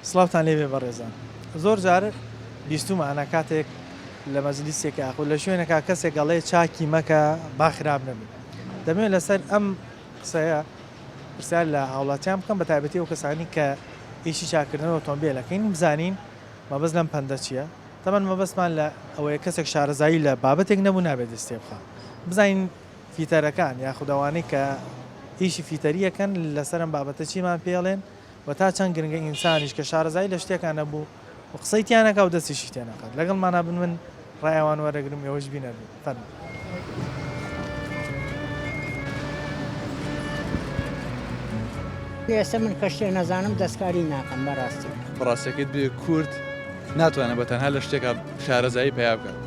سڵاوتان لێبێ بەڕێزان. زۆر جار بیستومانە کاتێک لە مەجلیسێک یاخود لە شوێنێکا کەسێک ئەڵێ چاکی مەکە با خراپ نەبی. دەمەوێت لەسەر ئەم قسەیە پرسیار لە هاوڵاتیان بکەم بە تایبەتی ئەو کەسانی کە ئیشی چاکردنەوەی ئۆتۆمبێل ئەکەین بزانین مەبەست لەم پەندە چییە؟ تەبەن مەبەستمان لە ئەوەیە کەسێک شارەزایی لە بابەتێک نەبوو نابێت دەست تێبخا. بزانین فیتەرەکان یاخود ئەوانەی کە ئیشی فیتەری ئەکەن لەسەر ئەم بابەتە چیمان پێ ئەڵێن و تا چەند گرنگە ئینسانیش کە شارەزایی لە شتێکا نەبوو و قسەی تیا نەکا و دەستیشی تێ نەخات. لەگەڵمانا بن من ڕای ئەوان وەرەگرم ئێوەش بینەر بن. فەرموون. ئێستا من کە شتێ نەزانم دەستکاری ناکەم بەڕاستی. ڕاستەکەت بێ کورد ناتوانێت بە تەنها لە شتێکا شارەزایی پەیا بکات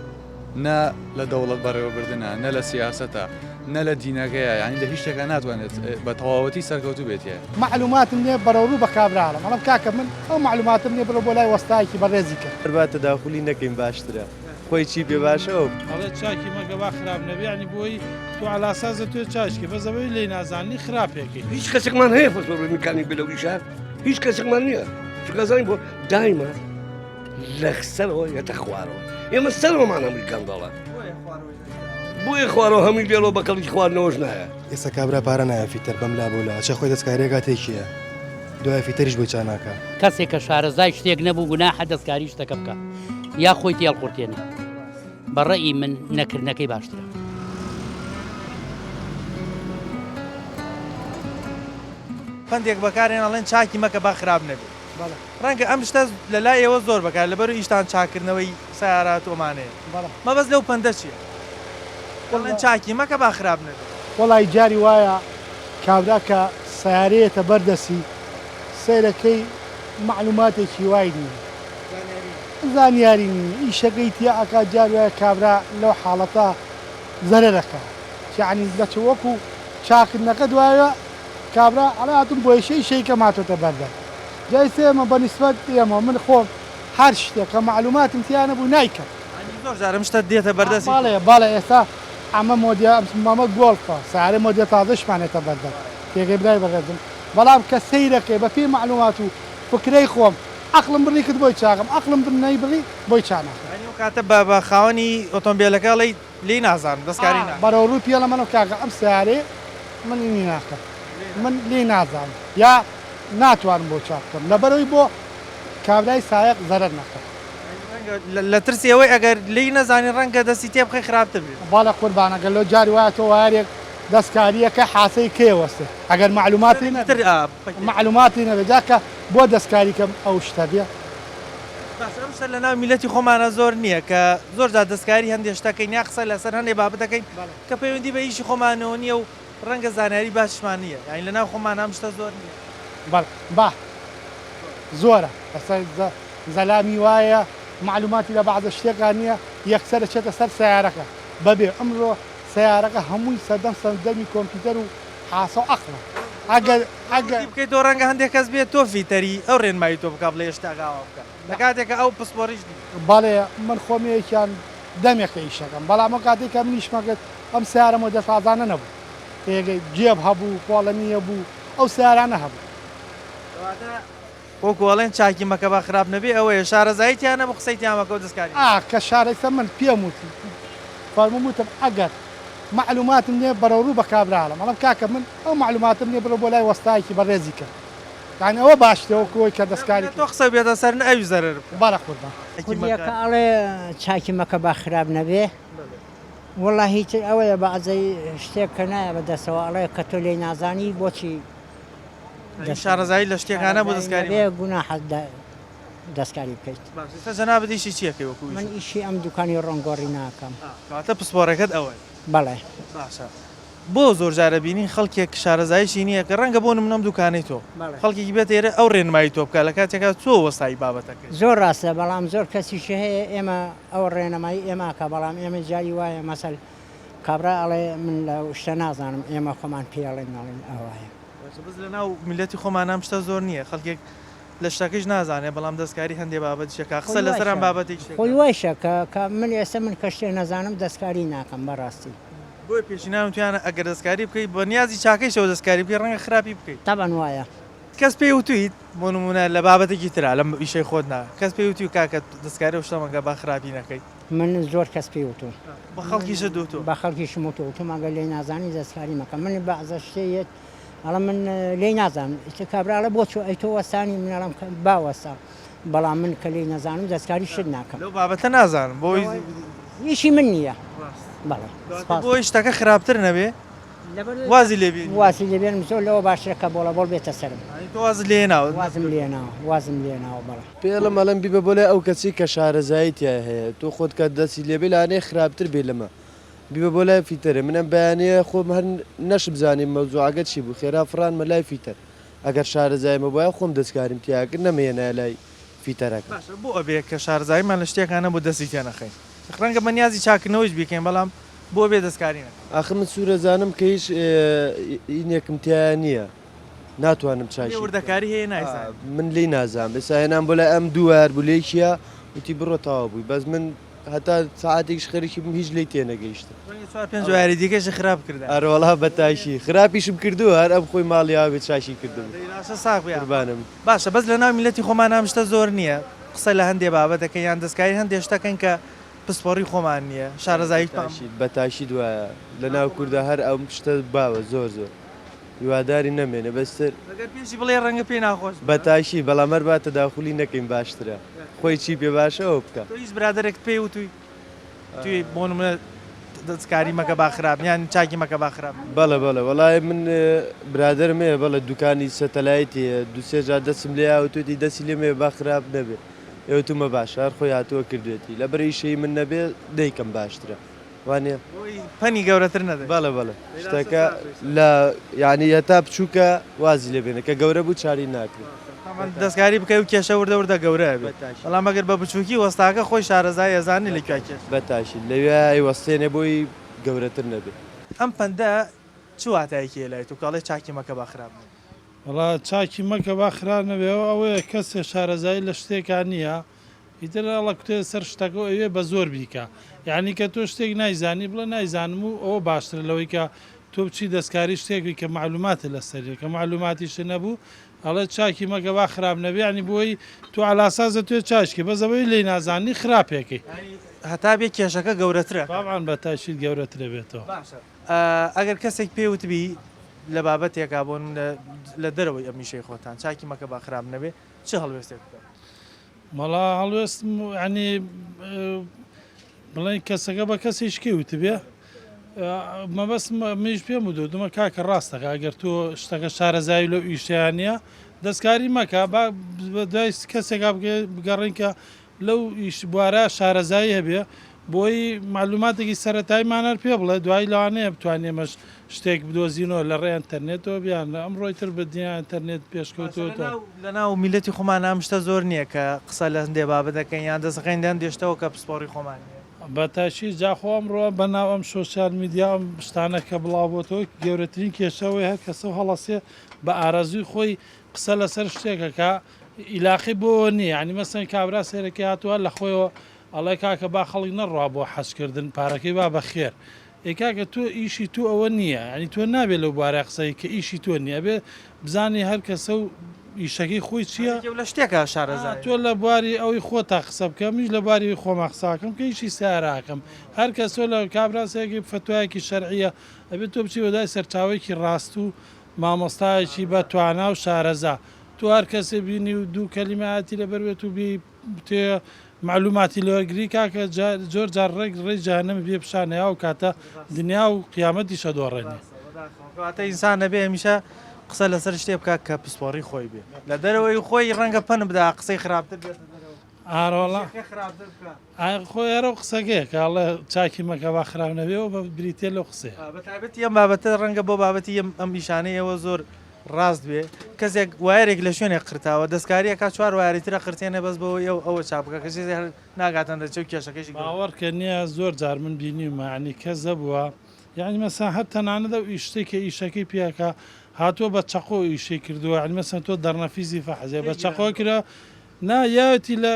نە لە دەوڵەت بەڕێوەبردنە نە لە سیاسەتە نە لە دینەکەیە یانی لە هیچ شتێکا ناتوانێت بە تەواوەتی سەرکەوتوو بێت. مەعلوماتم نیە بەرەو ڕوو بە کابرا ئەڵێم ئەڵێم کاکە من ئەو مەعلوماتەم نیە بڕۆ بۆ لای وەستایەکی بەڕێزی کە. هەر با تەداخولی نەکەین باشترە خۆی چی پێ باشە ئەو. ئەڵێ چاکی مەکە با خراپ نەبێ یانی بۆی تۆ عەلاساس دەتوێ چاکی کەی بەس ئەوەی لێی نازانی خراپێکەی. هیچ کەسێکمان هەیە پسپۆڕی میکانیک بێ لەو ئیشە؟ هیچ کەسێکمان نییە چونکە ئەزانین بۆ دایمە لە سەرەوە یەتە خوارەوە ئێمە سەرەوەمان هەمووی گەندەڵە بۆیە خوارەوە هەمووی لێڵەوە بە کەڵکی خواردنەوەش نایە. ئێستا کابرا پارە نایە فیتەر بەم لا بەو لا ئەچێ خۆی دەستکاریەکا تێکیە دوایە فیتەریش بۆی چاناکا. کەسێک کە شارەزای شتێک نەبوو گوناحە دەستکاری شتەکە بکا یا خۆی تێڵقورتێنێ بە ڕەئی من نەکردنەکەی باشترە. پەندێک بەکارێن ئەڵێن چاکی مەکە با خراپ نەبێ. ڕەنگە ئەم شتە لە لای ئێوە زۆر بەکار لەبەر ئیشتان چاککردنەوەی سەیارات و ئەمانەیە مەبەست لەو پەندە چیە؟ دەڵێن چاکی مەکە با خراپ نەبێ. وەڵایی جاری وایە کابرا کە سەیارەیەتە بەر دەستی سەیرەکەی مەعلوماتێکی وای نیە زانیاری نیە ئیشەکەی تیا ئەکا جار وایە کابرا لەو حاڵەتە زەرەر ئەکا یەعنی لە چ وەکو چاکردنەکەت وایە کابرا ئەڵێ هاتووم بۆ ئیشەی شەیکەم هاتۆتە بەردەم جا ئیستا ئێمە بە نیسبەت ئێمە من خۆم هەر شتێک کە مەعلوماتم تیا نەبوو نایکەم. یانی زۆر جار ئەم شتە دێتە بەردەستی تۆ؟ بەڵێ بەڵێ ئێستا ئەمە مۆدیل ئەمە گۆڵفە سەیارەی مۆدیل تازەشمان هێتە بەردەم تێگەی برای بەڕێزم بەڵام کە سەیرەکەی بە پێی مەعلومات و فکرەی خۆم عەقڵم بڕی کرد بۆی چاکم عەقڵم نەیبڕی بۆی چا ناکەم. یانی ئەو کاتە بە بە خاوەنی ئۆتۆمبێلەکە ئەڵێی لێی نازانم دەستکاری ناکەم. بەرەو ڕووی پێڵە مەڵێم کاکە ئەم سەیارەیە من ینی ناکەم من لێی نازانم یا ناتوانم بۆ چاک بکەم لەبەرئەوەی بۆ کابرای سایەق زەرەر نەکەم. ڕەنگە لە ترسی ئەوەی ئەگەر لێی نەزانی ڕەنگە دەستی تێ بخەی خراپتر بێ. بەڵێ قوربان ئەگەر لۆ جاری وایە تۆ وایەرێک دەستکاریەکە حاسەی کەی وەستێ ئەگەر مەعلوماتی نەبێ مەعلوماتی نەبێ جا کە بۆ دەستکاری کەم ئەو شتە بێ. باشە ئەم شتە لەناو میللەتی خۆمانا زۆر نییە کە زۆر جار دەستکاری هەندێ شت ئەکەین یا قسە لەسەر هەندێ بابەت ئەکەین کە پەیوەندی بە ئیشی خۆمانەوە نییە و ڕەنگە زانیاری باشیشمان نییە یانی لەناو خۆمانا ئەم شتە زۆر نییە. بەڵێ با زۆرە ئێستا زەلامی وایە مەعلوماتی لە بەعزە شتێکا نییە یەکسەر ئەچێتە سەر سەیارەکە بەبێ ئەمڕۆ سەیارەکە هەمووی سەردەم سەردەمی کۆمپیوتەر و حاسە و عەقڵە ئەگەر ئەگەر. بکەیت تۆ ڕەنگە هەندێک کەس بێت تۆ فیتەری ئەو ڕێنمایی تۆ بکا بڵێ شتەکە ئاوا بکە لە کاتێکا ئەو پسپۆڕیش نییە. بەڵێ من خۆم یەکیان دەمێکە ئیشەکەم بەڵام ئەو کاتەی کە من ئیشمە کرد ئەم سەیارە مۆدێل تازانە نەبوو تێگەی جێب هەبوو پۆڵەنی هەبوو ئەو سەیارانە هەبوو. کەواتە وەکو ئەڵێن چاکی مەکە با خراپ نەبێ ئەوەیە شارەزایی تیا نەبوو قسەی تیا مەکە و دەستکاری مەکە. ئا کە شارەزا من پێم وتی فەرمووم وتم ئەگەر مەعلوماتم نیە بەرەو ڕوو بە کابرا ئەڵێم ئەڵێم کاکە من ئەو مەعلوماتەم نیە بڕۆ بۆ لای وەستایەکی بەڕێزی کە یانی ئەوە باشترە وەکو ئەوەی کە دەستکاری نە تۆ قسە بێتە سەر نە ئەویش زەرەر بکا. بەڵێ قوربان. کوردیەکە ئەڵێ چاکی مەکە با خراپ نەبێ وەڵاهی تر ئەوەیە بەعزەی شتێک کە نایە بە دەستەوە ئەڵێ کە تۆ لێی نازانی بۆچی شارەزایی لە شتێکا نەبوو دەستکاری بێ گوناحە دەستکاری بکەیت. باش ئێستا جەنابت ئیشی چی ئەکەی وەکو ئیش؟ من ئیشی ئەم دوکانی ڕۆنگۆڕی ناکەم. کەواتە پسپۆڕەکەت ئەوەیە. بەڵێ. باشە بۆ زۆر جار ئەبینین خەڵکێک شارەزاییشی نییە کە ڕەنگە بۆ نمونە ئەم دوکانەی تۆ خەڵکێکی بێتە ئێرە ئەو ڕێنمایی تۆ بکات لە کاتێکا تۆ وەستای بابەتەکەی. زۆر ڕاستە بەڵام زۆر کەسیش هەیە ئێمە ئەو ڕێنمایی ئێمە ئەکا بەڵام ئێمە جاری وایە مەسەل کابرا ئەڵێ من لەو شتە نازانم ئێمە خۆمان پێی ئەڵێین ئەڵێین ئاوایە. باشە بەس لەناو میللەتی خۆمانا ئەم شتە زۆر نییە خەڵکێک لە شتەکەیش نازانێ بەڵام دەستکاری هەندێ بابەتیش ئەکا قسە لەسەر ئەم بابەتێکیش ئەکا. خۆی وایشە کە کە من ئێستا من کە شتێ نەزانم دەستکاری ناکەم بەڕاستی. بۆیە پێشینان وتویانە ئەگەر دەستکاری بکەی بە نیازی چاکەیشەوە دەستکاری بکەی ڕەنگە خراپی بکەی. تەبعەن وایە. کەس پێی وتویت بۆ نمونە لە بابەتێکی ترا لەم ئیشەی خۆت نا کەس پێی وتوی کاکە دەستکاری ئەو شتە مەکە با خراپی نەکەی؟ من زۆر کەس پێی وتوم. بە خەڵکیشت وتوە؟ بە خەڵکیشم وتوە وتوم ئەگەر لێی نازانی دەستکاری مەکە من بەعزە شتێ یەت ئەڵێم من لێی نازانم ئیتر کابرا ئەڵێ بۆ چۆ ئەی تۆ وەستانی من ئەڵێم با وەستام بەڵام من کە لێی نەزانم دەستکاری شت ناکەم. لەو بابەتە نازانم بۆی ئیشی من نییە بەڵێ سپاس. بۆی شتەکە خراپتر نەبێ وازی لێ بێنی. وازی لێ بێنم زۆر لەوە باشترە کە بۆڵە بۆڵ بێتە سەرم. یانی تۆ وازت لێ هێناوە؟ وازم لێ هێناوە وازم لێ هێناوە بەڵێ. پێی ئەڵێم ئەڵێم بیبە بۆ لای ئەو کەسەی کە شارەزایی تیای هەیە تۆ خۆت کە دەستی لێ بێ لەوانەیە خراپتر بێ لەمە بیبە بۆ لای فیتەرێ من ئەم بەیانیە خۆم هەر نەشم زانی مەوزوعەکە چی بوو خێرا فڕانمە لای فیتەر ئەگەر شارەزاییم هەبوایە خۆم دەستکاریم تیا کرد نەمهێنایە لای فیتەرەکە. باشە بۆ ئەبێ کە شارەزاییمان لە شتێکا نەبوو دەستی تێ نەخەین؟ ڕەنگە بە نیازی چاککردنەوەیش بیکەین بەڵام بۆ ئەبێ دەستکاری نەکەین؟ ئاخر من سوورەزانم کە هیچ ئینێکم تیایا نییە ناتوانم چاکی بکەم. وردەکاری هەیە نایزانی. من لێی نازانم ئێستا هێنام بۆ لای ئەم دوو وایەر بوو لێکیە وتی بڕۆ تەواو بووی بەس من هەتا سەعاتێکیش خەریکی بووم هیچ لێی تێنەگەیشتم. ڕەنگە چوار پێنج وایەری دیکەشی خراپ کردایە. ئەرەوەڵا بە تاکی خراپیشم کردووە هەر ئەم خۆی ماڵی هاوێ چاکی کردبوو. دەی باشە ساغ بی. قوربانم. باشە بەس لەناو میللەتی خۆمان ئەم شتە زۆر نییە قسە لە هەندێ بابەت دەکەین یان دەستکاری هەندێ شت دەکەین کە پسپۆڕی خۆمان نییە شارەزاییمان. بە تاکید وایە لەناو کوردا هەر ئەم شتە باوە زۆر زۆر هیوادارین نەمێنێ بەس تر. ئەگەر پێشی بڵێی ڕەنگە پێی ناخۆش بێ. بە تاکید بەڵام هەر با تەداخولی نەکەین باشترە خۆی چی پێ باشە ئەوە بکا. تۆ هیچ برادەرێکت پێی وتووی توی بۆ نمونە دەستکاری مەکە با خراپ یان چاکی مەکە با خراپ نەبێ؟ بەڵێ بەڵێ وەڵای من برادەرم هەیە بەڵێ دوکانی سەتەلایتی هەیە دوو سێ جار دەستم لێیا وتویەتی دەستی لێ مەیە با خراپ نەبێ ئێ وتومە باشە هەر خۆی هاتووە کردوێتی لەبەر ئیشەی من نەبێ نەیکەم باشترە وانیە؟ بۆی پەنی گەورەتر نەدەی. بەڵێ بەڵێ شتەکە لە یانی هەتا بچووکە وازی لێ بێنە کە گەورە بوو چاری ناکرێ. تەبعەن دەستکاری بکەی و کێشە وردە وردە گەورە ئەبێ بەڵام ئەگەر بە بچووکی وەستاکە خۆی شارەزایی ئەزانێ لە کوێ کێشە. بە تاکی لەوێ ئەیوەستێنێ بۆی گەورەتر نەبێ. ئەم پەندە چ واتایەکی هەیە لای تۆ کە ئەڵێ چاکی مەکە با خراپ نەبێ؟ وەڵا چاکی مەکە با خراپ نەبێ ئەوە ئەوەیە کەسێ شارەزایی لە شتێکا نییە ئیتر هەڵەکوتێ سەر شتەکە و ئەیوێ بە زۆر بیکا یانی کە تۆ شتێک نایزانی بڵێ نایزانم و ئەوە باشترە لەوەی کە تۆ بچی دەستکاری شتێک بی کە مەعلوماتت لەسەر نیە کە مەعلوماتیشت نەبوو ئەڵێ چاکی مەکە با خراپ نەبێ یانی بۆی تۆ عەلاساس دەتوێ چاکیش کەی بەس ئەوەی لێی نازانی خراپێکەی. یانی هەتا بێ کێشەکە گەورەترە. تەبعەن بە تاکید گەورەترە بێتەوە. باشە ئەگەر کەسێک پێی وتبی لە بابەتێکا بۆ نمونە لە دەرەوەی ئەم ئیشەی خۆتان چاکی مەکە با خراپ نەبێ چ هەڵوێستێک بکەن؟ وەڵا هەڵوێستم یانی بڵێن کەسەکە بە کەسێکی کەی وتبێ مەبەستم منیش پێم وتووە دومە کاکە ڕاستەکە ئەگەر تۆ شتەکە شارەزایی لەو ئیشەیان نییە دەستکاری مەکە با دوای کەسێکا بگەڕین کە لەو ئیش بوارە شارەزایی هەبێ بۆی مەعلوماتێکی سەرەتاییمان هەر پێ بڵێ دوایی لەوانەیە بتوانین ئێمەش شتێک بدۆزینەوە لە ڕێی ئەنتەرنێتەوە بیان ئەمڕۆ ئیتر بە دنیا ئەنتەرنێت باشە لە پێشکەوتووەتەوە. ناو لە ناو میللەتی خۆمانا ئەم شتە زۆر نییە کە قسە لە هەندێ بابەت دەکەین یان دەست دەخەین لە هەندێ شتەوە کە پسپۆڕی خۆمان نییە. بە تاکید جا خۆ ئەمڕۆ بە ناو ئەم سۆشیال میدیا ئەم شتانە کە بڵاو بۆتەوە گەورەترین کێشە ئەوەیە هەر کەسەو هەڵەسێ بە ئارەزووی خۆی قسە لەسەر شتێک ئەکا ئیلاقەی بۆوە نییە یانی مەسەن کابرا سەیرەکەی هاتووە لە خۆیەوە ئەڵێ کاکە با خەڵک نەڕوا بۆ حەج کردن پارەکەی با بە خێر ئێ کاکە تۆ ئیشی تۆ ئەوە نییە یانی تۆ نابێ لەو بوارە قسەی کە ئیشی تۆ نییە ئەبێ بزانی هەر کەسە و ئیشەکەی خۆی چییە هەرێکەو لە شتێکا شارەزایە. تۆ لە بواری ئەوی خۆتا قسە بکە منیش لە بواری ئەوی خۆما قسە ئەکەم کە ئیشی سەیارە ئەکەم هەر کەسەو لە کابرا سەیرەکەی فەتوایەکی شەرعیە ئەبێ تۆ بچی بەدوای سەرچاوەیەکی ڕاست و مامۆستایەکی بە توانا و شارەزا تۆ هەر کەسێ بینی و دوو کەلیمە ئایەتی لەبەر بێت و بێی بتێ مەعلوماتی لێ وەرگری کاکە زۆر جار ڕێک ڕێی جەهەنەمی پێ پیشان ئەیا ئەو کاتە دنیا و قیامەتیش ئەدۆڕێنێ. ڕاستە بەداخەوە کەواتە ئینسان ئەبێ هەمیشە قسە لەسەر شتێ بکات کە پسپۆڕی خۆی بێ لە دەرەوەی خۆی ڕەنگە پەن بدا قسەی خراپتر بێتە دەرەوە. ئارەوەڵا ئیشەکە خراپتر بکا. ئای خۆ ئێرە و قسەکەیە کە ئەڵێ چاکی مەکە با خراپ نەبێ ئەوە بریتیە لەو قسەیە. بە تایبەتی ئەم بابەتە ڕەنگە بۆ بابەتی ئەم ئەم ئیشانەی ئێوە زۆر ڕاست بێ کەسێک وایەرێک لە شوێنێک قرتاوە دەستکاری ئەکا چوار وایەری تر ئەقرتێنێ بەس بەوەی ئەو ئەوە چاک بکا کەچی هەر ناگاتە دەچێ و کێشەکەشی گەورەتر. باوەڕکە نیە زۆر جار من بینیومە یانی کەس هەبووە یانی مەسەن هەر تەنانەت ئەو ئیشتەی کە ئیشەکەی پێ ئەکا هاتووە بە چەقۆ ئیشەی کردووە یانی مەسەن تۆ دەڕنەفیزی فەحس بە چەقۆ کرا. نا یاوێتی لە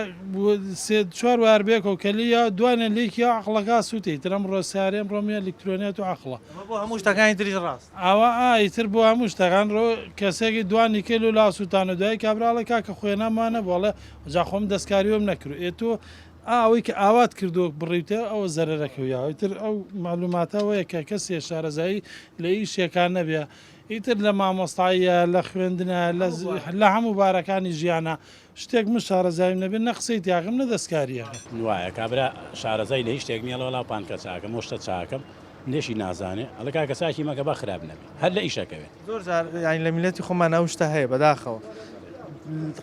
سێ چوار وار بێکەوە کە لی یا دوانیان لێکی یا عەقڵەکە سوتێ ئیتر ئەمڕۆ سیارەی ئەمڕۆ میە ئەلیکترۆنیات و عەقڵە. ئەمە بۆ هەموو شتەکانی تریش ڕاستە. ئاوا ئا ئیتر بۆ هەموو شتەکان ڕۆ کەسێکی دوانی کەی لۆ لا سوتانە دوایی کابرا ئەڵێ کاکە خۆێنام وا نەبوو ئەڵێ جا خۆ من دەستکاریوم نەکرد ئێ تۆ ئا ئەوەی کە ئاوات کردووە بڕیوتە ئەوە زەرەرەکەو یاوە ئیتر ئەو مەعلوماتە ئەوەیە کە کەسێ شارەزایی لە ئیشێکا نەبێ ئیتر لە مامۆستاییە، لە خوێندنە، لە لە هەموو بارەکانی ژیانە شتێک من شارەزاییم نەبێ نە قسەی تیاکەم نە دەستکارییەکەم. وایە کابرا شارەزای لە هیچ شتێک نیە ئەڵێ وەڵا پانکە چاکەم ئەو شتە چاکەم لێشی نازانێ ئەڵێ کاکە چاکی مەکە با خراپ نەبێ هەر لە ئیشە کەوێ. زۆر جار یانی لە میللەتی خۆمان ئەو شتە هەیە بەداخەوە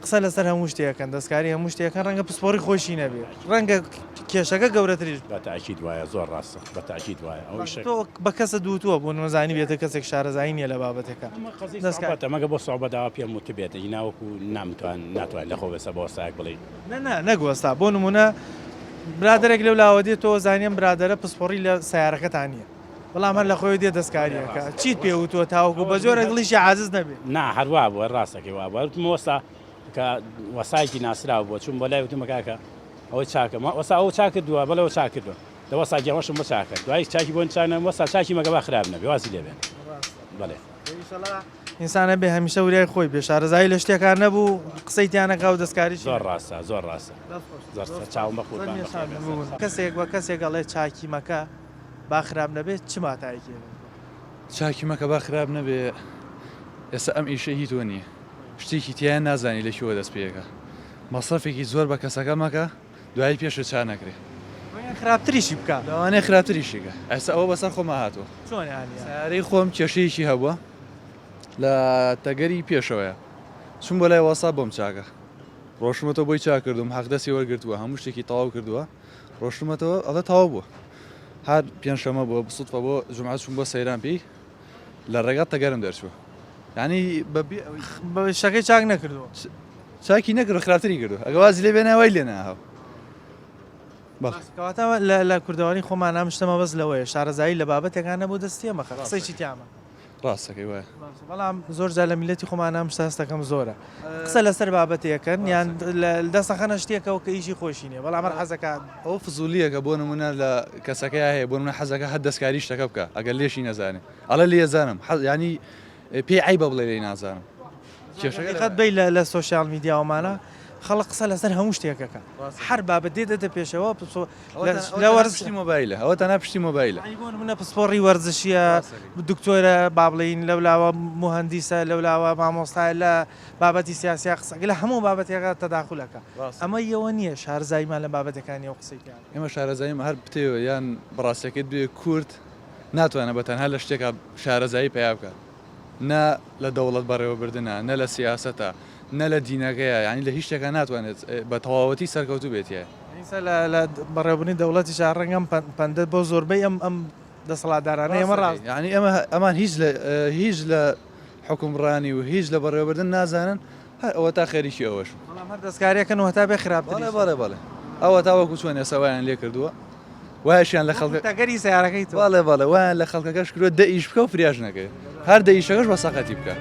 قسە لەسەر هەموو شتێک ئەکەن دەستکاری هەموو شتێک ئەکەن ڕەنگە پسپۆڕی خۆیشی نەبێ ڕەنگە کێشەکە گەورەتریش بە تاکید وایە زۆر ڕاستە بە تاکید وایە ئەو ئیشە تۆ بە کەست وتووە بۆ نموونە زانیبێتە کەسێک شارەزایی نییە لە بابەتێکا ئەمە قەزیەی دەستکاری سوعبەتە مەگە بۆ سوعبەت ئاوا پێم وتبێت ئینا وەکو نامتوان ناتوانین لە خۆ بێسە بە وەستایەک بڵێین. نا نا نەک وەستا بۆ نموونە برادەرێک لەو لاوە دێت تۆ زانی ئەم برادەرە پسپۆڕی لە سەیارەکەتان نییە بەڵام هەر لە خۆی دێت دەستکاری ئەکا چیت پێ وتووە تاوەکو بە جۆرێک دڵیشی عاجز نەبێ؟ نا هەر وابوو هەر ڕاستەکەی وابوو هەر وتم وەستا کە وەسایەکی ناسراو بووە چووم بۆ لای وتم کاکە ئەوەی چاکە وەستا ئەوە چاک کردووە بەڵێ ئەوە چاک کردووە دە وەستا گیان وەشم بۆ چاکە دوای چاکی بۆ چاک نەم وەستا چاکی مەکە با خراپ نەبێ وازی لێ بێنە بەڵێ. ئینسان ئەبێ هەمیشە وریای خۆی بێ شارەزایی لە شتێکا نەبوو قسەی تیا نەکا و دەستکاریشی زۆر ڕاستە زۆر ڕاستە زۆر سەرچاوم بە قوربان بەخێر بێن. کەسێک بە کەسێک ئەڵێ چاکی مەکە با خراپ نەبێ چ ماتایەکی هەیە؟ چاکی مەکە با خراپ نەبێ ئێستا ئەم ئیشە هی تۆ نییە شتێکی تیایە نازانی لە کوێوە دەست پێ ئەکا مەسرەفێکی زۆر بە کەسەکە مەکە دوایی پێشت چا نەکرێ. ڕەنگە خراپتریشی بکا. لەوانەیە خراپتریشی کە. ئێستا ئەوە بەسەر خۆما هاتووە. چۆن یانی؟ سەیارەی خۆم کێشەیەکی هەبووە لە تەگەری پێشەوەیە چووم بۆ لای وەستا بۆم چاکە ڕۆشتمەتەوە بۆی چاک کردووم حەقدەستی وەرگرتووە هەموو شتێکی تەواو کردووە ڕۆشتمەتەوە ئەڵێ تەواو بووە هەر پێنجشەمە بووە بسوتفە بۆ جومعە چووم بۆ سەیران پێی لە ڕێگا تەگەرم دەرچووە یعنی بە بێ ئەوەی شتەکەی چاک نەکردووە. چاکی نەکردووە خراپتری کردووە ئەگە وازی لێ بێنایە وای لێ ناهاو بەڵێ. کەواتە لە لە کوردەواری خۆمان ئەم شتە مەبەست لەوەیە شارەزایی لە بابەتێکا نەبوو دەستی ئێمە خە قسەی چی تیا مەکە. ڕاستەکەی وایە. بەڵام زۆر جار لە میللەتی خۆمان ئەم شتە هەستەکەم زۆرە قسە لەسەر بابەتێکەن یان دەست ئەخەنە شتێکەوە کە ئیشی خۆشی نییە بەڵام هەر حەزەکا. ئەوە فزولیەکە بۆ نمونە لە کەسەکەیا هەیە بۆ نمونە حەزەکا هەر دەستکاری شتەکە بکا ئەگەر لێشی نەزانێ ئەڵێ لێزانم حەز یانی پێی عەیبە بڵێ لێی نازانم کێشەکە قەت بی لە سۆشیال میدیاوەمانە خەڵک قسە لەسەر هەموو شتێکەکە هەر بابەت دێ دێتە پێشەوە لە وەرزشی مۆبایلە ئەوە تەنها پشتی مۆبایلە بۆ نمونە پسپۆڕی وەرزشیە دکتۆرە با بڵێین لەولاوە موهەندیسە لەولاوە مامۆستایە لە بابەتی سیاسیا قسە لە هەموو بابەتێکە تەداخولەکە ئەمە یەوە نییە شارزاییمان لە بابەتەکانی ئەو قسەی پێیان ئێمە شارەزاییم هەر بتەوێ یان بەڕاستیەکەت بێ کورد ناتوانێت بە تەنها لە شتێکا شارەزایی پەیا بکات نە لە دەوڵەت بەڕێوەبردنا نە لە سیاسەتا نە لە دینەکەیا یانی لە هیچ شتێکا ناتوانێت بە تەواوەتی سەرکەوتوو بێت تیایا. ئیستا لە لە بەڕێوەبردنی دەوڵەتیشا ڕەنگە ئەم پەندە بۆ زۆربەی ئەم ئەم دەسەڵاتدارانەی ئێمە ڕاست بێت. یانی ئێمە ئەمان هیچ لە هیچ لە حوکمڕانی و هیچ لە بەڕێوەبردن نازانن هەر ئەوەتا خەریکی ئەوەشن. بەڵام هەر دەستکاریەکەن و هەتا بێ خراپتریش. بەڵێ بەڵێ بەڵێ ئەوەتا وەکو چۆن ئێستا وایان لێ کردووە وایشیان لە خەڵکە تەگەری سەیارەکەی تۆ. بەڵێ بەڵێ وایان لە خەڵکەکەش کردووە دە ئیش بکە و فریاش نەکەوێ هەر دە ئیشەکەش بە سەقەتی بکە.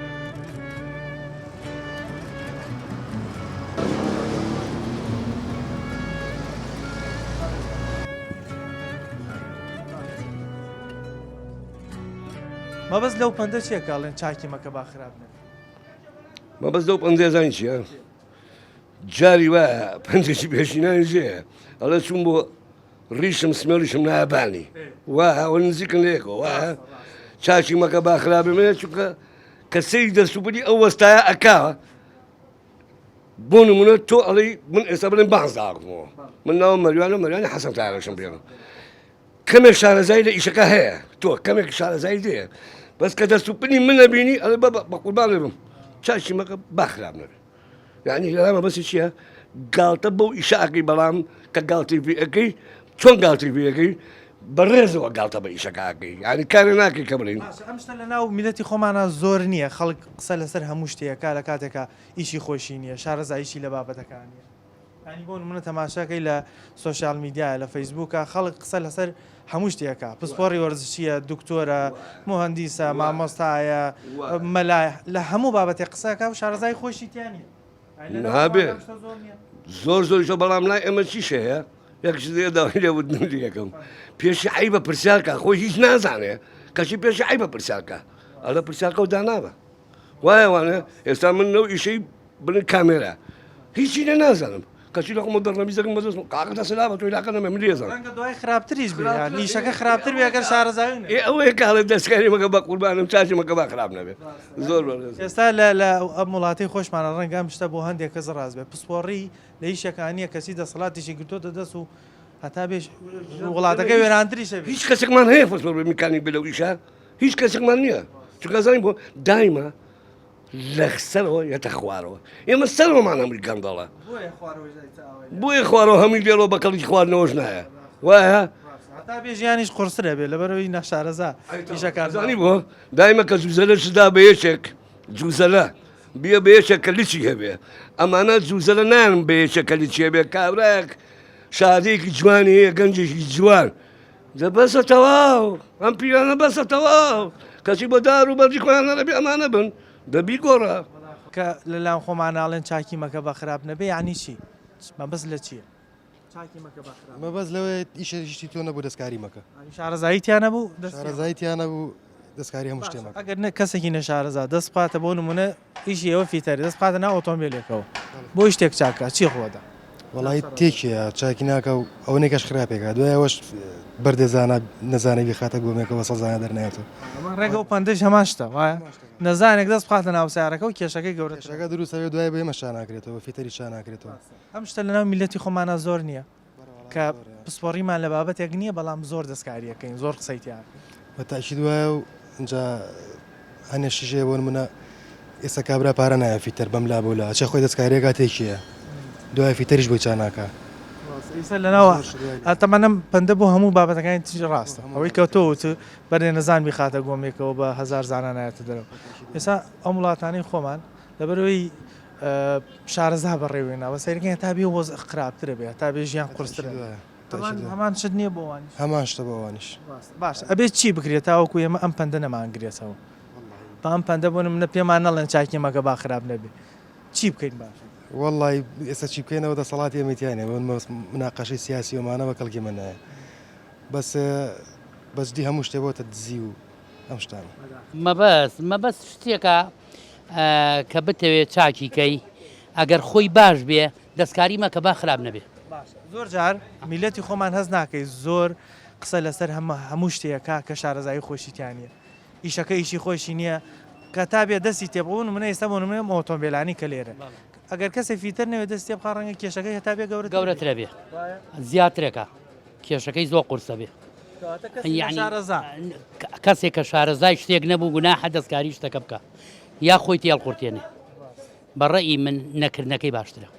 مەبەست لەو پەندە چیە کە ئەڵێن چاکی مەکە با خراپ نەبی؟ مەبەست لەو پەندەیە زانی چیە؟ جاری وایە پەندێکی پێشینانی جێیە ئەڵێ چوون بۆ ڕیشم سمێڵیشم نایە بانی وا ئەوە نزیکن لەیەکەوە وایە چاکی مەکە با خراپێ منە چونکە کە سەیری دەست و بری ئەو وەستایە ئەکا بۆ نمونە تۆ ئەڵێی من ئێستا بڵێم بانز داخمەوە من ناوم مەریوانە مەریوانی حەسەن تارەشم پێڵم کەمێک شارەزایی لە ئیشەکە هەیە تۆ کەمێک شارەزایی دێ بەس کە دەست و پنی من نەبینی ئەڵێ بە قوربان بم چاکی مەکە با خراپ نەبێ یعنی لەلای مەبەستی چییە گاڵتە بەو ئیشە ئەکەی بەڵام کە گاڵتی پێ ئەکەی چۆن گاڵتی پێ ئەکەی بەڕێزەوە گاڵتە بە ئیشەکە ئەکەی یعنی کارێ ناکەی کە بڵێین باشە ئەم شتە لەناو میللەتی خۆمانا زۆر نییە خەڵک قسە لەسەر هەموو شتێکە لە کاتێکا ئیشی خۆشی نییە شارەزاییشی لە بابەتەکان نییە یانی بۆ نمونە تەماشاکەی لە سۆشیال میدیایە لە فەیسبووکە خەڵک قسە لەسەر هەموو شتێکە پسپۆڕی وەرزشیە دکتۆرە موهەندیسە مامۆستایە مەلایە لە هەموو بابەتێک قسەکە و شارەزای خۆشی تیا نییە. نابێ زۆر زۆریشە بەڵام لای ئێمە چیش هەیە یەک شت هەیە داوای لێبوردن لێکەم پێشی عەیبە پرسیارکە خۆی هیچ نازانێ کەچی پێشی عەیبە پرسیارکە ئەڵێ پرسیارکە و دانابە وایە وانە ئێستا من لەو ئیشەی بڵێن کامێرا هیچی لێ نازانم کەچی لە خۆمە دەڕنەمیزەکەم بەدەستم کاکە دەسە لابە تۆ عیلاقە نەمێ من لێزانم ڕەنگە دوای خراپتریش بێ یان ئیشەکە خراپتر بێ ئەگەر شارەزایی نەبێ. ئێ ئەوەیە کە ئەڵێ دەستکاری مەکە بە قوربانم چاکی مەکە با خراپ نەبێ زۆر بەڕێز. ئێستا لە لە ئەم وڵاتەی خۆشمانە ڕەنگە ئەم شتە بۆ هەندێک کەس ڕاست بێ پسپۆڕی لە ئیشێکا نییە کەچی دەسەڵاتیشی گرتۆتە دەست و هەتا بێ وڵاتەکە وێرانتریش ئەبێ. هیچ کەسێکمان هەیە پسپۆڕ بێ میکانیک بێ لەو ئیشە هیچ کەسێکمان نییە چونکە ئەزانین بۆ دایمە لە سەرەوە یەتە خوارەوە ئێمە سەرەوەمان هەمووی گەندەڵە بۆیە خوارەوە هەمووی لێرەوە بە کەڵکی خواردنەوەش نایە وایە هەتا بێ ژیانیش قورسترە بێ لەبەرەوەی نەشارەزا ئیشەکان زانی بۆ دایمە کە جوزەلە شدا بە یەکێک جوزەلە بیە بە یەکێک کە لچی هەبێ ئەمانە جوزەلە نان بە یەکێک کە لچی هەبێ کابرایەک شادێکی جوانی هەیە گەنجێکی جوان دە بەسە تەواو ئەم پیرانە بەسە تەواو کەچی بۆ دار و بەردی خۆیان نەرەبی ئەمانە بن دە بیگۆڕە. کە لە لام خۆمان ئاڵێن چاکی مەکە بە خراپ نەبێ یانی چی؟ مەبەست لە چیە؟ چاکی مەکە بە خراپ. مەبەست لەوەیە ئیشە هیچی تۆ نەبوو دەستکاری مەکە. یانی شارەزایی تیا نەبوو دەست شارەزایی تیا نەبوو دەستکاری هەموو شتێ مەکە. ئەگەر کەسێکی نەشارەزا دەست بخاتە بۆ نموونە ئیشی ئێوە فیتەرە دەست بخاتە ناو ئۆتۆمبێلێکەوە بۆ شتێک چاک کا چی ڕووەدا؟ وەڵایی تێکیە چاکی ناکا و ئەوەنەی کەش خراپێکا دوای ئەوەش بەردێ زانا نەزانێ بیخاتە گۆمێکەوە سەزانە دەرنایەتەوە. ئەمە ڕێک ئەو پەندەش هەمان شتە وایە نەزانێک دەست بخاتە ناو سەیارەکە و کێشەکەی گەورەتر کێشەکە دروست ئەبێ دوای بە ئێمەش چا ناکرێتەوە فیتەریش چا ناکرێتەوە. ئەم شتە لەناو میللەتی خۆمانا زۆر نییە کە پسپۆڕیمان لە بابەتێک نییە بەڵام زۆر دەستکاری ئەکەین زۆر قسەی تیا ئەکەین. بە تاکید وایە و ئینجا هەنێ شتیش هەیە بۆ نمونە ئێستا کابرا پارە نایە فیتەر بەم لا بەو لا ئەچێ خۆی دەستکاری ئەکا تێکیە دوای فیتەریش بۆی چا ناکا. ئێستا لەناو تەبعەن ئەم پەندە بۆ هەموو بابەتەکانی تریش ڕاستە ئەوەی کە تۆ وتت بەرێ نەزان بیخاتە گۆمێکەوە بە هەزار زانا نایەتە دەرەوە ئێستا ئەم وڵاتانەی خۆمان لەبەرئەوەی شارەزا بەڕێوەی ناوە سەیرەکەی هەتا بێ وەزع خراپترە بێ هەتا بێ ژیان قورسترە هەمان شت نییە بۆ ئەوانیش هەمان شتە بۆ ئەوانیش باش ئەبێ چی بکرێت تاوەکو ئێمە ئەم پەندە نەمانگرێتەوە با ئەم پەندە بۆ نمونە پێمان نەڵێن چاکی مەکە با خراپ نەبێ چی بکەین باش وەڵی ئێستا چی بکەینەوە دەسەڵاتی ئێمەی تیا نییە مناقەشەی سیاسی ومانە بە کەڵکی من نایە بەس بەجدی هەموو شتێ بۆتە دزی و ئەم شتانە. مەبەست، مەبەست شتێکە کە بتەوێ چاکی کەی ئەگەر خۆی باش بێ دەستکاری مەکە با خراپ نەبێ. باشە زۆر جار میللەتی خۆمان هەست ناکەی زۆر قسە لەسەر هەموو شتێکە کە شارەزایی خۆشی تیا نییە ئیشەکە ئیشی خۆشی نییە کە تا بێ دەستی تێ بۆ نمونە ئێستا بۆ نمونە ئەم ئۆتۆمبێلانی کە لێرە ئەگەر کەسێ فیتەر نەوێ دەستی تێ بخا ڕەنگە کێشەکەی هەتا بێ گەورەتر گەورەترە بێ زیاترەکە کێشەکەی زۆر قورسە بێ کەسێک کە شارەزای شتێک نەبوو گوناحە دەستکاری شتەکە بکە یا خۆی تێڵ قورتێنێ بە ڕەئی من نەکردنەکەی باشترە.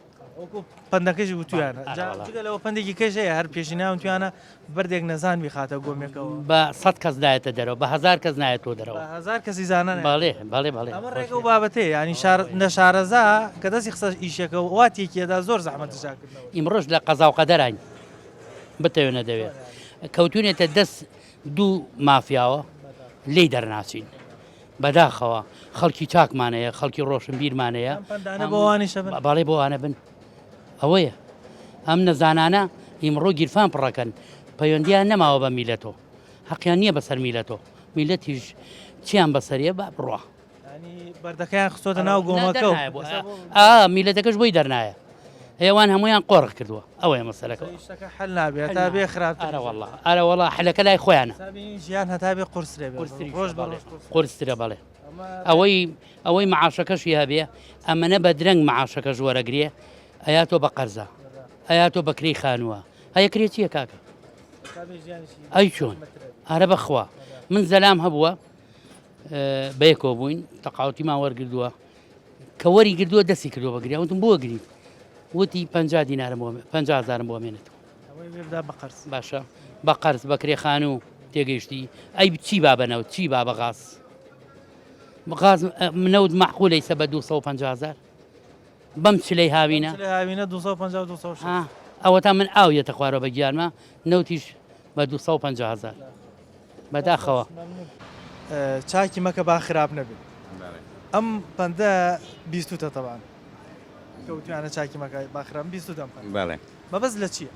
وەکو پەندەکەش وتویانە جگە لەوە پەندێکی کەش هەیە هەر پێشینان وتویانە بەردێک نەزان بیخاتە گۆمێکەوە بە سەد کەس نایەتە دەرەوە بە هەزار کەس نایەتەوە دەرەوە هەزار کەسی زانە بەڵێ بەڵێ بەڵێ ئەمە ڕێگە و بابەتەیە ینی شار نەشارەزا کە دەستی خستە ئیشەکە وا تێکیەدا زۆر زەحمەتە چاکردنەوە ئیمڕۆش لە قەزا و قەدەراین بتەوێ نەدەوێ کەوتونێتە دەست دوو مافیاوە لێی دەرناچین بەداخەوە خەڵکی چاکمانەیە خەڵکی ڕۆشنبیرمانەیە باڵێ بۆ ئەوانە بن ئەوەیە ئەم نەزانانە ئیمڕۆ گیرفان پڕەکەن پەیوەندیان نەماوە بە میلەتۆ حەقیان نییە بەسەر میلەتۆ میلەتیش چیان بەسەریە با بڕوا بەردەکەیان خستۆتە ناو گۆمەکە ئا میلەتەکەش بۆی دەرنایە ئێوان هەمویان قۆرخ کردووە ئەوەیە مەسەلەکە شتەکە حل نابێت تا بێ خراپ ئەرە والله ئەرە والله حلەکە لای خۆیانە ژیان هەتا بێ قورسرێ ڕۆژ بەڵێ قورسترە بەڵێ ئەوەی ئەوەی معاشەکەشی هەبێ ئەمەنە بە درەنگ معاشەکەش وەرەگرێ ئەیا تۆ بە قەرزە ئەیا تۆ بەکرێی خانووە هەیە کرێ چییە کاکە ئەی چۆن ئارە بەخوا من زەلام هەبووە بەیەکەوە بووین تەقاوتیمان وەرگردووە کە وەری گردووە دەستی کردووە بە گریان وتم بۆ گریت وتی 50 دینارم بۆ 50 هەزارم بۆ مێنێتەوە باشە بە قەرز بە کرێخان و تێگەیشتی ئەی چی با بەنەوت چی با بە غاز غاز نەوت معقولەی سە بە 250 هزار بەم چلەی هاوینە هاوینە 250 260 ئەوەتا من ئاو یەتە خوارەوە بە گیانمە نەوتیش بە 250 هزار بەداخەوە. چاکی مەکە با خراپ نەبێ ئەم پەندە بیستوتە تەبان. کە وتویانە چاکی مەکە با خراپ بیستوتە ئەم پەندە؟ بەڵێ. مەبەست لە چییە؟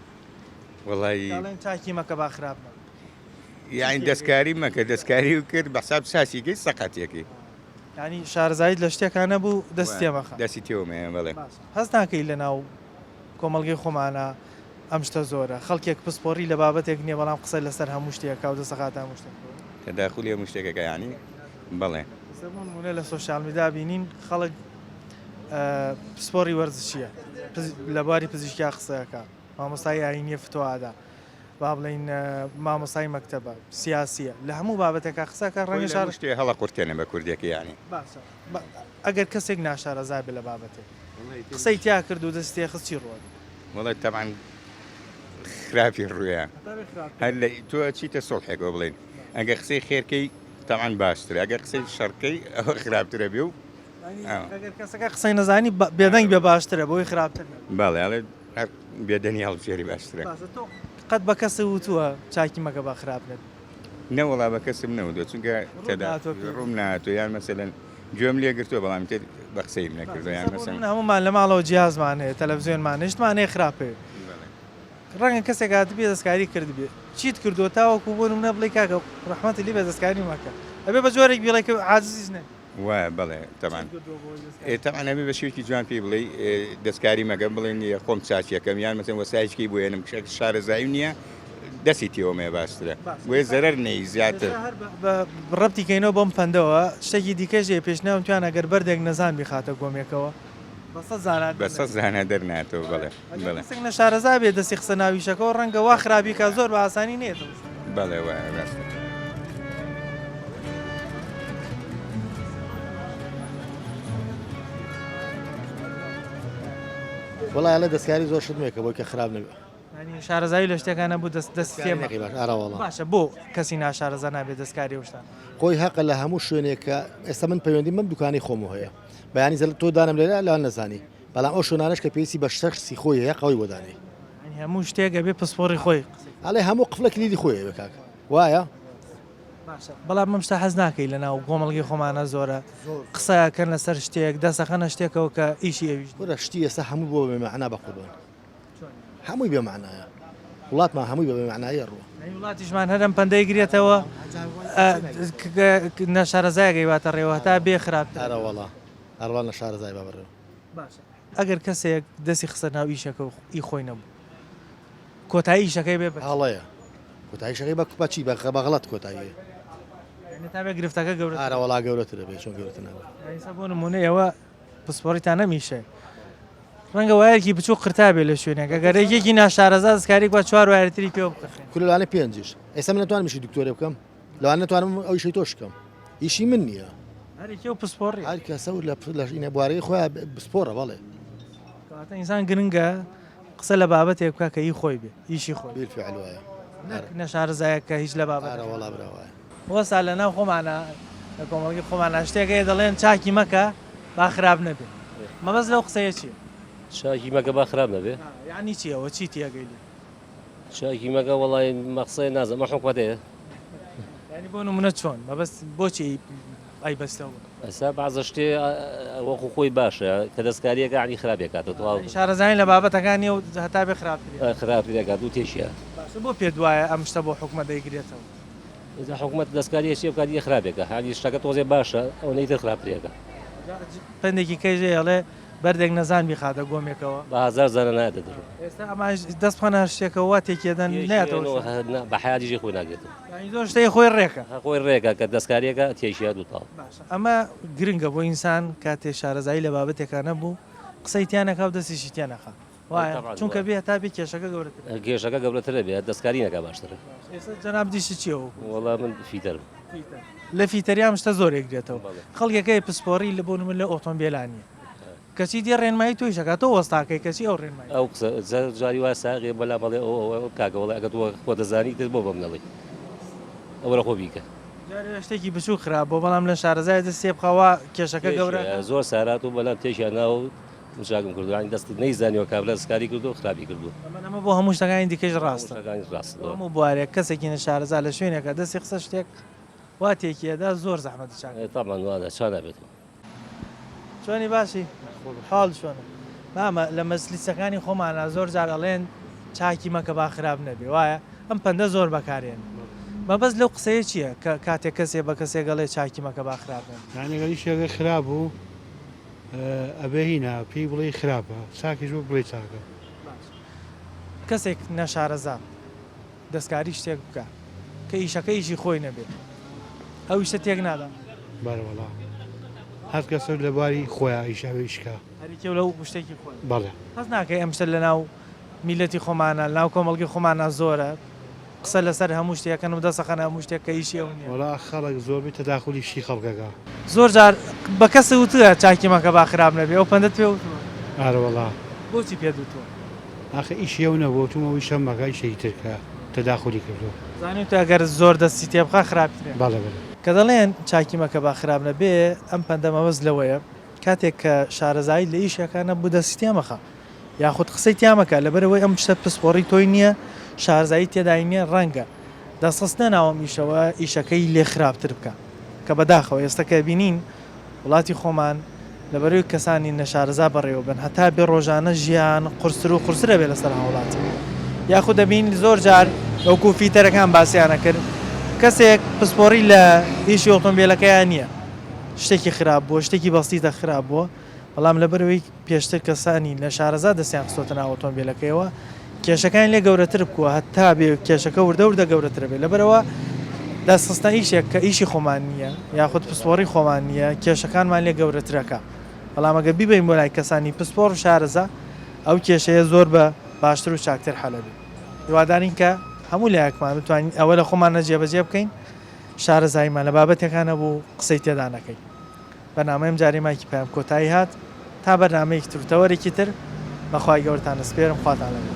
وەڵایی. کە ئەڵێن چاکی مەکە با خراپ نەبێ. یانی دەستکاری مەکە دەستکاری و کرد بە حساب چاکی کەی سەقەتێکی. یانی شارەزاییت لە شتێکا نەبوو دەستی تێ مەخە. دەستی تێوە مەیە بەڵێ. باشە هەست ناکەی لەناو کۆمەڵگەی خۆمانا ئەم شتە زۆرە خەڵکێک پسپۆڕی لە بابەتێک نییە بەڵام قسە لەسەر هەموو شتێک ئەکا و دەست ئەخاتە هەموو شتێکەوە؟ تەداخولی هەموو شتێک ئەکا یانی بەڵێ. ئێستا بۆ نموونە لە سۆشیال میدیا بینین خەڵک پسپۆڕی وەرزشییە لە بواری پزیشکیا قسە ئەکا مامۆستای ئایینیە فتوا ئەدا با بڵێین مامۆستای مەکتەبە سیاسیە لە هەموو بابەتێکا قسە ئەکا ڕەنگە شار شتێ هەڵەقورتێنە بە کوردیەکە یانی. باشە ئەگەر کەسێک ناشارەزا بێ لە بابەتێک قسەی تیا کرد و دەستی تێخست چی ڕووەدەن؟ وەڵای تەبعەن خراپی ڕوویە هەر لە تۆ چیتە سوڵحێکەوە بڵێین ئەگەر قسەی خێرکەی تەبعەن باشترە ئەگەر قسەی شەڕکەی ئەوە خراپترە بێ و ئەگەر کەسەکە قسەی نەزانی بێدەنگ بێ باشترە بۆی خراپتر بەڵێ ئەڵێ هەر بێدەنگی هەڵبژێری باشترە. باشە تۆ قەت بە کەست وتووە چاکی مەکە با خراپ نەبی؟ نەوەڵا بە کەسم نەوتووە چونکە ڕووم نەهاتووە یان مەسەلەن گوێم لێ گرتووە بەڵام ئیتر بە قسەیم نەکردووە یان مەسەلەن. هەموومان لە ماڵەوە جیهازمان هەیە تەلەفزیۆنمان هەیە شتمان هەیە خراپ هەیە ڕەنگە کەسێک هاتبێ دەستکاری کردبێ چیت کردووە تاوەکو بۆ نمونە بڵێی کاکە ڕەحمەتی لێ بێ دەستکاری مەکە ئەبێ بە جۆرێک بیڵێ کە عاجزیش نەبی. وایە بەڵێ تەبعەن ئێ تەبعەن ئەبێ بە شێوەیەکی جوان پێی بڵێی دەستکاری مەکە بڵێ نییە خۆم چاکیەکەم یان مەسەن وەسایشکی بۆ هێنم کە شارەزاییم نییە دەستی تێوەمەیە باشترە بۆیە زەرەر نەی زیاتر. ڕەبتی کەینەوە بەم پەندەوە شتێکی دیکەش هەیە پێشنیارم تویان ئەگەر بەردێک نەزان بیخاتە گۆمێکەوە بە سەد زانا بە سەد زانا دەرنایەتەوە بەڵێ بەڵێ. کەسێک نەشارەزا بێ دەستی خستە ناو ئیشەکەوە ڕەنگە وا خراپی کا زۆر بە ئاسانی نەیەتەوە. بەڵێ وایە ڕاستە. وەڵا ئەڵێ دەستکاری زۆر شت مەکە بۆی کە خراپ نەبێ. یانی شارەزایی لە شتێکا نەبوو دەست دەستی تێ مەخە. باش ئارە وەڵا. باشە بۆ کەسی ناشارەزا نابێ دەستکاری ئەو شتانە بکات؟ خۆی هەقە لە هەموو شوێنێک کە ئێستا من پەیوەندیم بەم دوکانەی خۆمەوە هەیە بەیانی زەلت تۆ دانم لێرە لەوان نەزانی بەڵام ئەو شوێنانەش کە پێویستی بە شەخسی خۆی هەیە قەوەی بۆ دانێی. یانی هەموو شتێک ئەبێ پسپۆڕی خۆی قسەی. ئەڵێ هەموو قفلە کلیلی خۆی ئەوێ کاکە وایە؟ باشە بەڵام ئەم شتە حەز ناکەی لەناو کۆمەڵگەی خۆمانە زۆرە قسە ئەکەن لەسەر شتێک دەست ئەخەنە شتێکەوە کە ئیشی ئەویش نیە. کورە شتی ئێستا هەموو بووە بە بێ مەعنا بەقوربان هەمووی بێ مەعنایە وڵاتمان هەمووی بە بێ مەعنایی ئەڕوا. یانی وڵاتیشمان هەر ئەم پەندەی گرێتەوە ناشارەزایەک ئەیباتە ڕێوە هەتا بێ خراپتر. ئەرەوەڵا ئەرەوەڵا نەشارەزای با بەڕێوە. باشە ئەگەر کەسێک دەستی خستە ناو ئیشەکە و ئی خۆی نەبوو کۆتایی ئیشەکەی بێ بە چی؟ هەڵەیە کۆتایی ئیشەکەی بە بە چی بە غەڵەت کۆتایی یانی تا بێ گرفتەکە گەورەتر ئارەوەڵا گەورەترە بێ چۆن گەورەتر نابێ. یانی ئێستا بۆ نموونە ئێوە پسپۆڕیتان ئەم ئیشەیە ڕەنگە وایەرێکی بچووک قرتابێ لە شوێنێک ئەگەر یەکێکی ناشارەزا دەستکاری بکات چوار وایەری تری پێوە بقرتێنێ. کورە لەوانەیە پێنجیش ئێستا من نەتوانم ئیشی دکتۆرێ بکەم لەوانە نەتوانم ئەو ئیشەی تۆش بکەم ئیشی من نییە. هەر یەکێ و پسپۆڕیە. هەر کەسە و لە لە ئینە بوارەکەی خۆیان پسپۆڕە بەڵێ. کەواتە ئینسان گرنگە قسە لە بابەتێک بکا کە ئی خۆی بێ ئیشی خۆی بێ. بیلفعل وایە. نەک نەشارەزایەک کە هیچ لە بابەتەکە. ئارە وەڵا برا وایە. وەستا لە ناو خۆمانا لە کۆمەڵگەی خۆمانا شتێک هەیە دەڵێن چاکی مەکە با خراپ نەبێ مەبەست لەو قسەیە چیە؟ چاکی مەکە با خراپ نەبێ؟ یانی چی ئەوە چی تێگەی لێ؟ چاکی مەکە وەڵای مەقسەی نازانم ئەم حکومەتەیە. یانی بۆ نمونە چۆن مەبەست بۆچی ئەیبەستەوە؟ ئێستا بەعزە شتێ وەکو خۆی باشە کە دەستکاریەکە یانی خراپی ئەکاتەوە تەواو. یانی شارەزایی لە بابەتەکان نیە و هەتا بێ خراپتری ئەکات. خراپتری ئەکات و تێکی ئەکات. باشە بۆ پێت وایە ئەم شتە بۆ حکومەت دەیگرێتەوە؟ ئینجا حکومەت دەستکاری هەرچی بکات یە خراپێکە هانی شتەکە تۆزێ باشە ئەوەنەی تر خراپترێکە. پەندێکی کەش هەیە ئەڵێ بەردێک نەزان بیخاتە گۆمێکەوە. بە هەزار زانا نایەتە دەرەوە. ئێستا ئەمانیش دەست بخەنە هەر شتێکەوە وا تێکیەدەن نایەتەوە شوێن. نا بە حەیاتی جێی خۆی ناگرێتەوە. یانی زۆر شتەی خۆی ڕێکە. خۆی ڕێکە کە دەستکاریەکە تێکیات و تەواو. باشە ئەمە گرنگە بۆ ئینسان کاتێ شارەزایی لە بابەتێکا نەبوو قسەی تیا نەکا و دەستیشی تیا نەخا. وایە چونکە بێ هەتا بێ کێشەکە گەورەتر کێشەکە گەورەترە بێ دەستکاری نەکا باشترە. ئێستا جەنابت ئیشت چییە وەکو؟ وەڵا من فیتەرم. فیتەر لە فیتەریام شتە زۆر ئەگرێتەوە خەڵکێک هەیە پسپۆڕی لە بۆ نموونە لە ئۆتۆمبێلا نییە کەچی دێ ڕێنمایی تۆیش ئەکا تۆ وەستاکەی کەچی ئەو ڕێنمایی ئەو قسە جاری وایە ساغێ بەلام ئەڵێ ئەو ئەوە کاکە وەڵا ئەگەر تۆ خۆت دەزانی ئیتر بۆ بەم نەڵێی ئەوەرە خۆ بیکە. جارێ شتێکی بچووک خراپ بووە بەڵام لە شارەزای دەست تێ بخا وا کێشەکە گەورە زۆر سارات و بەلام تێکیان ناوە و من چاکم کردووە یانی دەستت نەیزانیوە کابرا دەستکاری کردووە خراپی کردووە. ئەمە ئەمە بۆ هەموو شتەکانی دیکەش ڕاستە. شتەکانیش ڕاستە. بۆ هەموو بوارێک کەسێکی نەشارەزا لە شوێنێکا دەستی خستە شتێک وا تێکی ئەدا زۆر زەحمەتە چاک. تەبعەن وا چا نابێتەوە. چۆنی باشی حاڵ چۆنە؟ مامە لە مەجلیسەکانی خۆمانا زۆر جار ئەڵێن چاکی مەکە با خراپ نەبێ وایە؟ ئەم پەندە زۆر بەکارێن مەبەست لەو قسەیە چییە کە کاتێک کەسێ بە کەسێک ئەڵێ چاکی مەکە با خراپ نەبێ؟ یانی ئەگەر ئیشێکە خراپ بوو ئەبێ هینا پێی بڵێی خراپە چاکیش بوو بڵێی چاکە. باش کەسێک نەشارەزا دەستکاری شتێک بکا کە ئیشەکە ئیشی خۆی نەبێ ئەو ئیشە تێک نادا؟ بەرە وەڵا هەر کەسەو لە بواری خۆیا ئیش ئەوێ ئیش کا. هەر یەکێو لەو شتێکی خۆی. بەڵێ. هەست ناکەی ئەم شتە لەناو میللەتی خۆمانا لەناو کۆمەڵگەی خۆمانا زۆرە قسە لەسەر هەموو شتێک ئەکەن و دەست ئەخەنە هەموو شتێک کە ئیشی ئەو نیە. وەڵا خەڵک زۆربەی تەداخولی شتی خەڵک ئەکا. زۆر جار بە کەست وتوە چاکی مەکە با خراپ نەبێ ئەو پەندەت پێ وتوە؟ ئارەوەڵا. بۆچی پێت وتوە؟ ئاخر ئیشی ئەو نەبووە وتومە ئەو ئیشە مەکە ئیشێکی تر کە تەداخولی کردووە. زانیوتە ئەگەر زۆر دەستی تێ بخا خراپترە. بەڵێ بەڵێ. کە دەڵێن چاکی مەکە با خراپ نەبێ ئەم پەندە مەبەست لەوەیە کاتێک کە شارەزاییت لە ئیشێکا نەبوو دەستی تێ مەخە یاخود قسەی تیا مەکە لەبەرئەوەی ئەم شتە پسپۆڕی تۆی نییە شارەزایی تێدای نییە ڕەنگە دەست خستنە ناو ئەم ئیشەوە ئیشەکەی لێ خراپتر بکا کە بەداخەوە ئێستا کە بینین وڵاتی خۆمان لەبەرەوەی کەسانی نەشارەزا بەڕێوەبەن هەتا بێ ڕۆژانە ژیان قورستر و قورستر ئەبێ لەسەر هاوڵاتی یاخود دەبین زۆر جار وەکو فیتەرەکان باسیان ئەکرد کەسێک پسپۆڕی لە ئیشی ئۆتۆمبیلەکەیان نییە شتێکی خراپ بووە شتێکی بەسیتە خراپ بووە بەڵام لەبەرئەوەی پێشتر کەسانی نەشارەزا دەستیان خستۆتە ناو ئۆتۆمبیلەکەیەوە کێشەکانی لێ گەورەتر بکووە هەتا بێ کێشەکە وردە وردە گەورەترە بێت لەبەرئەوە دەست خستنە ئیشێک کە ئیشی خۆمان نییە یاخود پسپۆڕی خۆمان نییە کێشەکانمان لێ گەورەترەکە بەڵام ئەگەر بیبەین بۆ لای کەسانی پسپۆڕ و شارەزا ئەو کێشەیە زۆر بە باشتر و چاکتر حەلە بێت هیوادارین کە هەموو لایەکمان بتوانین ئەوە لە خۆمانە جێبەجێ بکەین شارەزاییمان لە بابەتێکا نەبوو قسەی تێدا نەکەین. بەرنامەی ئەمجارەی مایکی پەیام کۆتایی هات تا بەرنامەیەکی تر و تەوەرێکی تر بە خوای گەورەتان ئەسپێرم خواتان لەگەڵ.